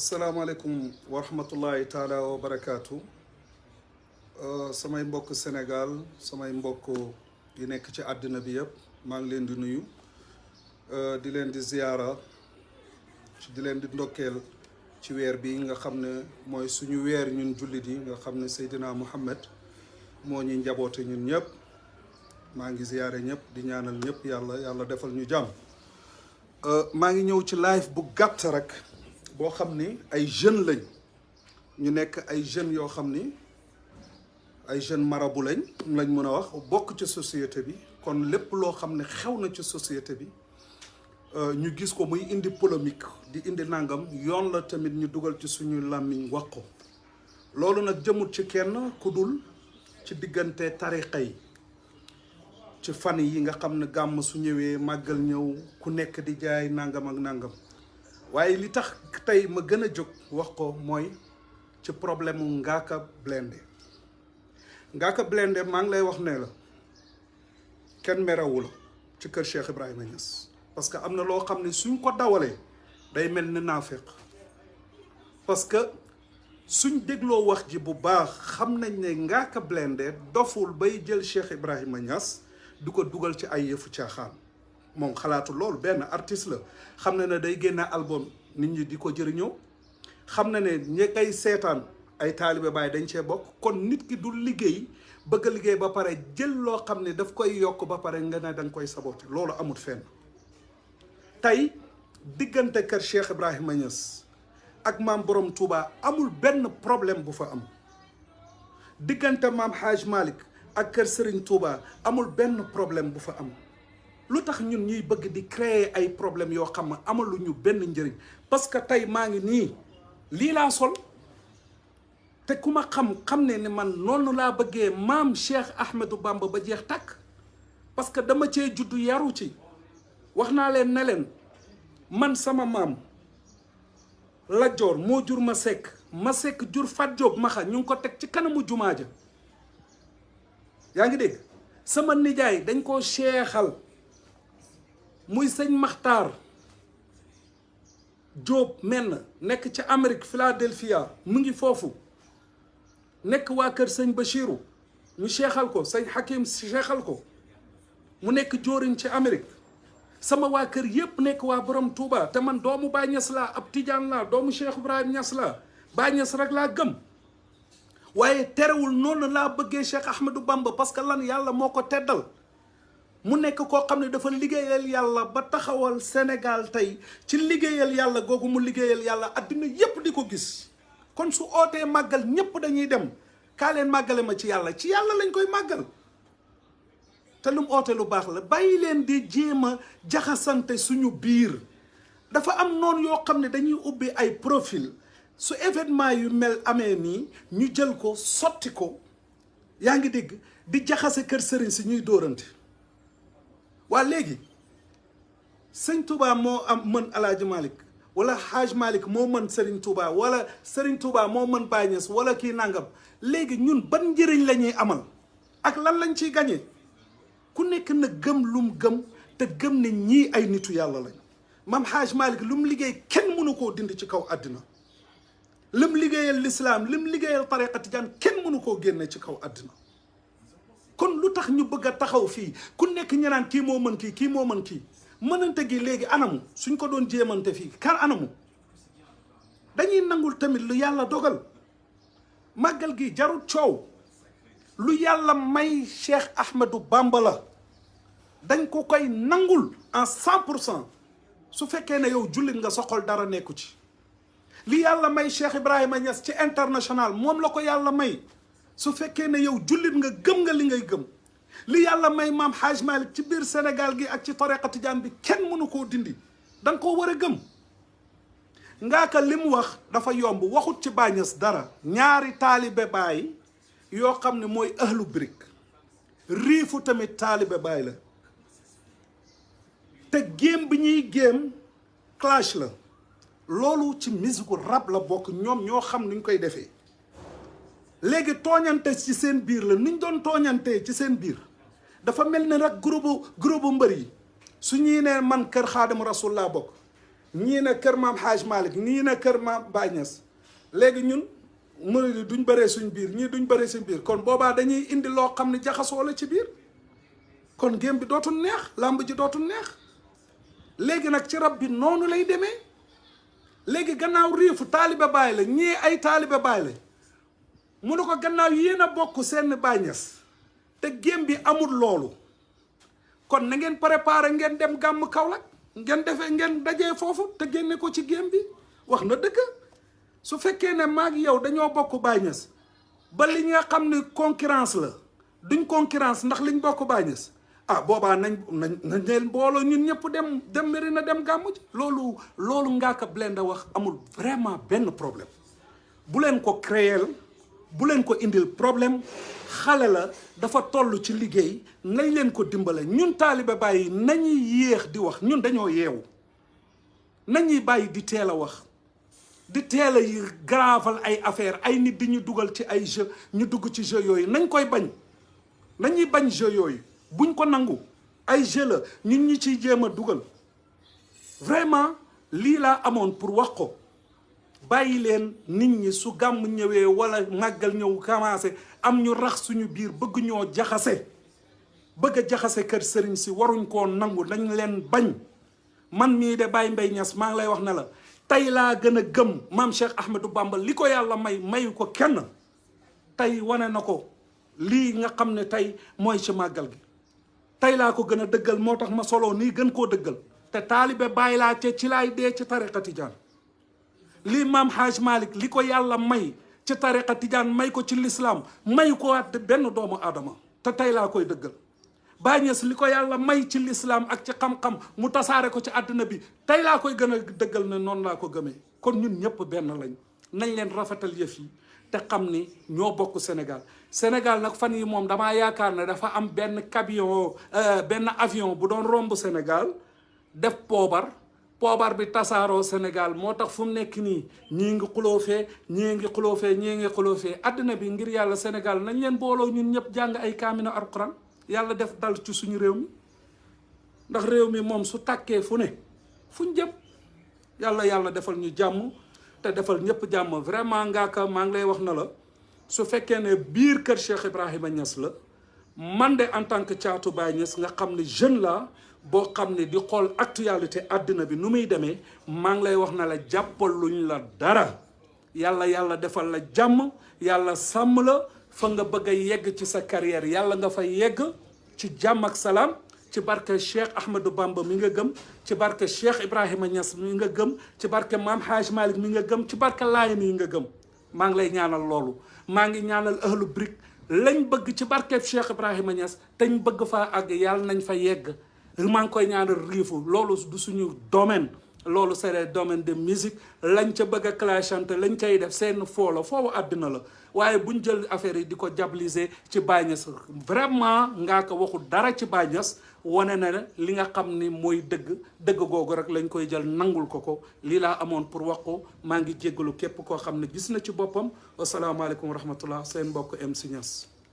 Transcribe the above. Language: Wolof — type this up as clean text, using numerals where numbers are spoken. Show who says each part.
Speaker 1: asalaamaaleykum wa rahmatullahi taala wa barakaatu samay mbokk Sénégal samay mbokk yi nekk ci àddina bi yëpp maa ngi leen di nuyu di leen di ziyaara di leen di ndokkeel ci weer bi nga xam ne mooy suñu weer ñun jullit yi nga xam ne Seydina Muhammad moo ñuy njaboote ñun ñëpp maa ngi ziyaare ñëpp di ñaanal ñëpp yàlla defal ñu jàmm maa ngi ñëw ci live bu gàtt rek boo xam ni ay jeunes lañ ñu nekk ay jeunes yoo xam ni ay jeunes marabu lañ mën a wax bokk ci société bi kon lépp loo xam ne xew na ci société bi ñu gis ko muy indi polémique di indi nangam yoon la tamit ñu dugal ci suñu làmmiñ wax ko loolu nag jëmut ci kenn ku dul ci diggante tariqa yi ci fan yi nga xam ne gàmm su ñëwee màggal ñëw ku nekk di jaay nangam ak nangam waaye li tax tey ma gën a jóg wax ko mooy ci problème mu Ngaaka Blindé Ngaaka Blindé maa ngi lay wax ne la kenn merewu la ci kër Cheikh Ibrahima Niass parce que am na loo xam ne suñ ko dawalee day mel ni naafeq parce que suñ dégloo wax ji bu baax xam nañ ne Ngaaka Blindé doful bay jël Cheikh Ibrahima Niass du ko dugal ci ay yëfu caaxaan moom xalaatu loolu benn artiste la xam na ne day génne album nit ñi di ko jëriñoo xam na ne ñi koy seetaan ay taalibe baay dañ cee bokk kon nit ki du liggéey bëgg a liggéey ba pare jël loo xam ne daf koy yokk ba pare nga ne da nga koy saboté loolu amut fenn tey diggante kër Cheikh Ibrahima Niass ak maam Borom Touba amul benn problème bu fa am diggante maam Hadj Malick ak kër Serigne Touba amul benn problème bu fa am lu tax ñun ñuy bëgg di créer ay problème yoo xam ne amaluñu benn njëriñ parce que tey maa ngi nii lii laa sol te ku ma xam ne ni man noonu laa bëggee maam Cheikh Ahmadou Bamba ba jeex tàkk parce que dama cee juddu yaru ci wax naa leen ne leen man sama maam Lat Joor moo jur ma sekk jur Fat Jóob Maxa ñu ngi ko teg ci kanamu jumaa ja yaa ngi dégg sama nijaay dañ koo seexal muy sëñ Maxtaar Jóob menn nekk ci Amérique Philadelphia mu ngi foofu nekk waa kër sëñ Bachiru ñu seexal ko sëñ Hakim seexal ko mu nekk jóoriñ ci Amérique sama waa kër yépp nekk waa Borom Touba te man doomu Baay Ñas laa ab Tijaan laa doomu Cheikh Ibrahima Ñas laa Baay Ñas rek laa gëm waaye terewul noonu laa bëggee Cheikh Ahmadou Bamba parce que lan yàlla moo ko teddal mu nekk koo xam ne dafa liggéeyal yàlla ba taxawal Sénégal tey ci liggéeyal yàlla googu mu liggéeyal yàlla adduna yépp di ko gis kon su ootee màggal ñépp dañuy dem kaa leen màggale ma ci yàlla lañ koy màggal te lu mu oote lu baax la bàyyi leen di jéem a jaxasante suñu biir dafa am noonu yoo xam ne dañuy ubbi ay profil su événement yu mel amee nii ñu jël ko sotti ko yaa ngi dégg di jaxase kër sëriñ si ñuy dóorante waa léegi sëñ Touba moo am mën Alaaji Malick wala Haj Malick moo mën Serigne Touba wala Serigne Touba moo mën Baye Niass wala kii nangam léegi ñun ban njëriñ la ñuy amal ak lan lañ ciy gañe ku nekk na gëm lum gëm te gëm ne ñii ay nitu yàlla lañ maam Haj Malick lu mu liggéey kenn mënu koo dindi ci kaw àddina lim liggéeyal lislaam lim liggéeyal tariqa tijaan kenn mënu koo génne ci kaw àddina kon lu tax ñu bëgg a taxaw fii ku nekk ñu naan kii moo mën kii moo mën kii mënante gi léegi anamu suñ ko doon jéemante fii kan anamu dañuy nangul tamit lu yàlla dogal màggal gi jarul coow lu yàlla may Cheikh Ahmadou Bamba la dañ ko koy nangul en 100% su fekkee ne yow jullit nga soxol dara nekku ci li yàlla may Cheikh Ibrahima Niass ci international moom la ko yàlla may su fekkee ne yow jullit nga gëm nga li ngay gëm li yàlla may maam Hadj Malick ci biir Sénégal gi ak ci tariqa tijaan bi kenn mënu koo dindi da nga koo war a gëm Ngaaka li mu wax dafa yomb waxut ci Baay Ñas dara ñaari taalibe baay yoo xam ne mooy ahlu birik riifu tamit taalibe baay la te géem bi ñuy géem clash la loolu ci musique rap la bokk ñoom ñoo xam nuñ koy defee léegi tooñante ci seen biir la nuñ doon tooñantee ci seen biir dafa mel ni rek groupe mbër yi su ñuy nee man kër Xaadimu Rasuul laa bokk ñii ne kër maam Hadj Malick ñii ne kër maam Baye Niass léegi ñun murid duñ bëree suñ biir ñii duñ bëree suñ biir kon boobaa dañuy indi loo xam ne jaxasoo la ci biir kon gém bi dootul neex làmb ji dootul neex léegi nag ci rab bi noonu lay demee léegi gannaaw riifu taalibe Baay la ñii ay taalibe Baay la mu ne ko gannaaw yéen a bokk seen Baay Ñas te gém bi amul loolu kon na ngeen préparé ngeen dem gàmm Kaolack ngeen defee ngeen dajee foofu te génne ko ci gém bi wax na dëgg su fekkee ne maag yow dañoo bokk Baay Ñas ba li nga xam ne concurrence la duñ concurrence ndax liñ bokk Baay Ñas ah boobaa nañ leen booloo ñun ñëpp dem Medina dem gàmmu ji loolu Ngaaka Blindé wax amul vraiment benn problème bu leen ko créer bu leen ko indil problème xale la dafa toll ci liggéey nañ leen ko dimbale ñun taalibe bàyyi nañuy yéex di wax ñun dañoo yeewu nañuy bàyyi di teel a wax di teel a yi graval ay affaire ay nit di ñu dugal ci ay jeu ñu dugg ci jeu yooyu nañ koy bañ nañuy bañ jeu yooyu buñ ko nangu ay jeu la ñun ñi ciy jéem a dugal vraiment lii laa amoon pour wax ko bàyyi leen nit ñi su gàmm ñëwee wala màggal ñëw commencé am ñu rax suñu biir bëgg ñoo jaxase bëgg a jaxase kër sëriñ si waruñ koo nangu dañ leen bañ man mii de Baye Mbaye Niass maa ngi lay wax ne la tey laa gën a gëm maam Cheikh Ahmadou Bamba li ko yàlla mayu ko kenn tey wane na ko lii nga xam ne tey mooy ci màggal gi tey laa ko gën a dëggal moo tax ma soloo nii gën koo dëggal te taalibe bàyyi laa ci laay dee ci tariqa tijaan lii maam Hadj Malick li ko yàlla may ci tariqa tijaan may ko ci lislaam may ko waat benn doomu aadama te tey laa koy dëggal Baay Ñas li ko yàlla may ci lislaam ak ci xam-xam mu tasaare ko ci àdduna bi tey laa koy gën a dëggal ne noonu laa ko gëmee kon ñun ñëpp benn lañ nañ leen rafetal yëf yi te xam ni ñoo bokk Sénégal Sénégal nag fan yi moom damaa yaakaar ne dafa am benn camion benn avion bu doon romb Sénégal def poobar bi tasaaroo Sénégal moo tax fu mu nekk nii ñii ngi xuloofee ñii ngi xuloofee àdduna bi ngir yàlla Sénégal nañ leen booloo ñun ñëpp jàng ay kaamina alquran yàlla def dal ci suñu réew mi ndax réew mi moom su tàkkee fu ne fuñ jëm yàlla defal ñu jàmm te defal ñëpp jàmm vraiment Ngaaka maa ngi lay wax na la su fekkee ne biir kër Cheikh Ibrahima Niass la man de en tant que caatu Baye Niass nga xam ne jeune la boo xam ne di xool actualité àddina bi nu muy demee maa ngi lay wax na la jàppal luñ la dara yàlla defal la jàmm yàlla sàmm la fa nga bëgg a yegg ci sa carrière yàlla nga fa yegg ci jàmm ak salaam ci barke Cheikh Ahmadou Bamba mi nga gëm ci barke Cheikh Ibrahima Niass mi nga gëm ci barke Maam Hadj Malick mi nga gëm ci barke Laayeen yi nga gëm maa ngi lay ñaanal loolu maa ngi ñaanal Ahlou Brick lañ bëgg ci barke Cheikh Ibrahima Niass te ñu bëgg faa àgg yàlla nañ fa yegg maa ngi koy ñaanal riifu loolu du suñu domaine loolu c'est le domaine de musique lañ ca bëgg a clashante lañ cay def seen foofu àddina la waaye buñ jël affaire yi di ko diaboliser ci Baye Niass vraiment ngaa ko waxul dara ci Baye Niass wane na li nga xam ni mooy dëgg googu rek lañ koy jël nangul ko lii laa amoon pour wax ko maa ngi jéggalu képp koo xam ne gis na ci boppam wasalaamaaleykum wa rahmatullah seen mbokk MC Niass